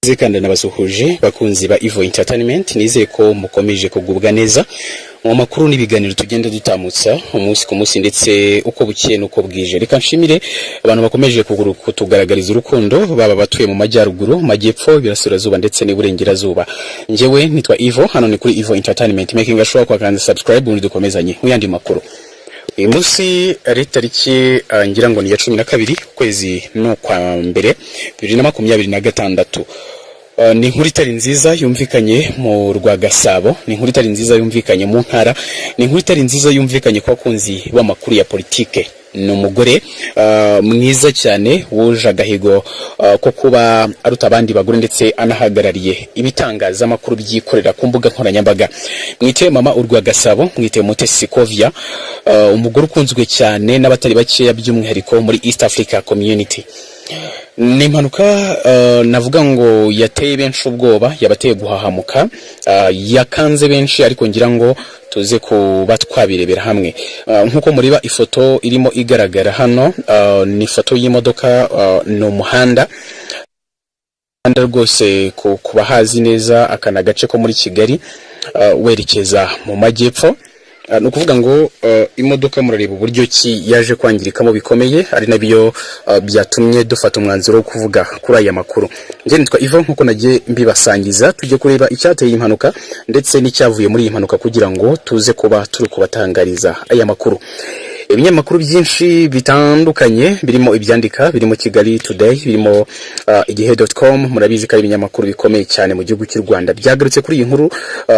Kandi nabasuhuje, bakunzi ba Evo Entertainment. Nizeye ko mukomeje kugubwa neza mu makuru n'ibiganiro tugenda dutamutsa umunsi ku munsi, ndetse uko bukeye n'uko bwije. Reka nshimire abantu bakomeje kutugaragariza urukundo, baba batuye mu majyaruguru, majyepfo, iburasirazuba ndetse n'iburengerazuba. Njyewe nitwa Evo, hano ni kuri Evo Entertainment. Making sure ko kandi subscribe, ubundi dukomezanye mu yandi makuru. Uyu munsi ari tariki ngira ngo ni ya 12, ukwezi ni ukwa mbere, 2026. Ni inkuru itari nziza yumvikanye mu rwa Gasabo, ni inkuru itari nziza yumvikanye mu ntara, ni inkuru itari nziza yumvikanye ku bakunzi b'amakuru ya politike. Ni umugore mwiza cyane wuje agahigo ko kuba aruta abandi bagore, ndetse anahagarariye ibitangazamakuru byikorera ku mbuga nkoranyambaga. Mwite Mama Urwa Gasabo, mwite Mutesi Scovia, umugore ukunzwe cyane n'abatari bakeya, by'umwihariko muri East Africa Community. Ni impanuka navuga ngo yateye benshi ubwoba, yabateye guhahamuka, yakanze benshi, ariko ngira ngo tuze kuba twabirebera hamwe. Nk'uko mureba ifoto irimo igaragara hano, ni ifoto y'imodoka, ni umuhanda rwose ku bahazi neza aka ni agace ko muri Kigali, werekeza mu majyepfo. Ni ukuvuga ngo imodoka murareba uburyo ki yaje kwangirikamo bikomeye, ari nabyo byatumye dufata umwanzuro wo kuvuga kuri aya makuru. Njye nitwa Ivo, nkuko nagiye mbibasangiza. Tujye kureba icyateye iyi mpanuka ndetse n'icyavuye muri iyi mpanuka, kugira ngo tuze kuba turi kubatangariza aya makuru. Ibinyamakuru byinshi bitandukanye, birimo ibyandika, birimo Kigali Today, birimo igihe.com, murabizi ko ari ibinyamakuru bikomeye cyane mu gihugu cy'u Rwanda, byagarutse kuri iyi nkuru,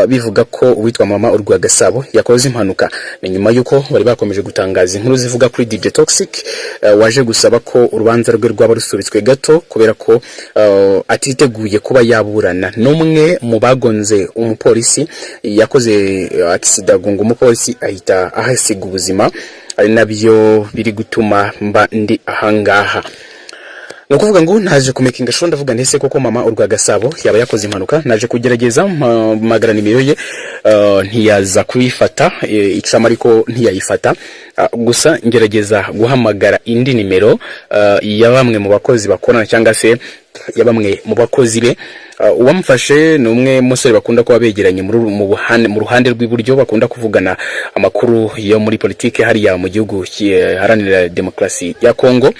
bivuga ko uwitwa Mama Urwa Gasabo yakoze impanuka. Ni nyuma y'uko bari bakomeje gutangaza inkuru zivuga kuri DJ Toxic, waje gusaba ko urubanza rwe rwaba rusubitswe gato kubera ko atiteguye kuba yaburana. N'umwe mu bagonze umupolisi, yakoze accident agonga umupolisi ahita ahasiga ubuzima, ari nabyo biri gutuma mba ndi ahangaha. Ni ukuvuga ngo naje kumakinga sure, ndavuga ndetse koko Mama Urwa Gasabo yaba yakoze impanuka. Naje kugerageza mpamagara nimero ye, ntiyaza kuyifata, icamo ariko ntiyayifata. Gusa ngerageza guhamagara indi nimero ya bamwe mu bakozi bakorana, cyangwa se ya bamwe mu bakozi be. Uwamufashe ni umwe musore bakunda kuba begeranye mu ruhande rw'iburyo, bakunda kuvugana amakuru yo muri politike hariya mu gihugu giharanira demokarasi ya Kongo.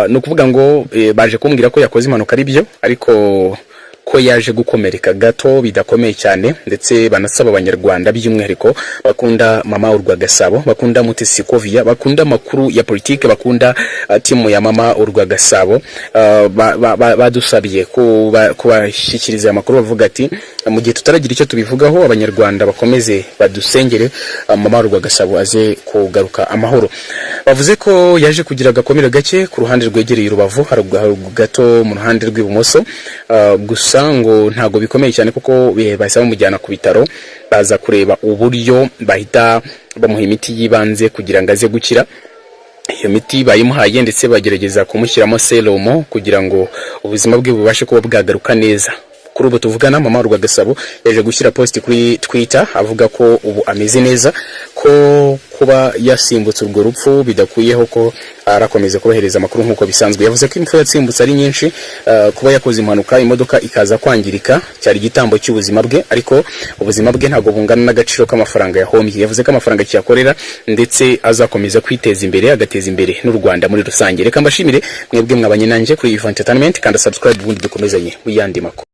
Ni ukuvuga ngo baje kumbwira ko yakoze impanuka ari byo, ariko ko yaje gukomereka gato bidakomeye cyane, ndetse banasaba Abanyarwanda by'umwihariko bakunda Mama Urwa Gasabo, bakunda Mutesi Scovia, bakunda amakuru ya politike, bakunda timu ya Mama Urwa Gasabo, badusabye kubashyikiriza aya makuru, bavuga ati mu gihe tutaragira icyo tubivugaho, Abanyarwanda bakomeze badusengere, Mama Urwa Gasabo aze kugaruka amahoro. Bavuze ko yaje kugira agakomere gake ku ruhande rwegereye urubavu, haruguru gato mu ruhande rw'ibumoso, gusa ngo ntabwo bikomeye cyane kuko bahise bamujyana ku bitaro, baza kureba uburyo bahita bamuha imiti y'ibanze kugira ngo aze gukira. Iyo miti bayimuhaye, ndetse bagerageza kumushyiramo serumo kugira ngo ubuzima bwe bubashe kuba bwagaruka neza. Kuri ubu tuvugana, Mama Rwagasabo yaje gushyira post kuri Twitter avuga ko ubu ameze neza, ko kuba yasimbutse urwo rupfu bidakuyeho ko arakomeza kubahereza amakuru nk'uko bisanzwe. Yavuze ko impfu yasimbutse ari nyinshi, kuba yakoze impanuka imodoka ikaza kwangirika cyari igitambo cy'ubuzima bwe, ariko ubuzima bwe ntabwo bungana n'agaciro k'amafaranga yahombye. Yavuze ko amafaranga akiyakorera, ndetse azakomeza kwiteza imbere, agateza imbere n'u Rwanda muri rusange. Reka mbashimire mwebwe mwabanye nanjye kuri Evo Entertainment. Kanda subscribe, ubundi dukomezanye mu yandi makuru.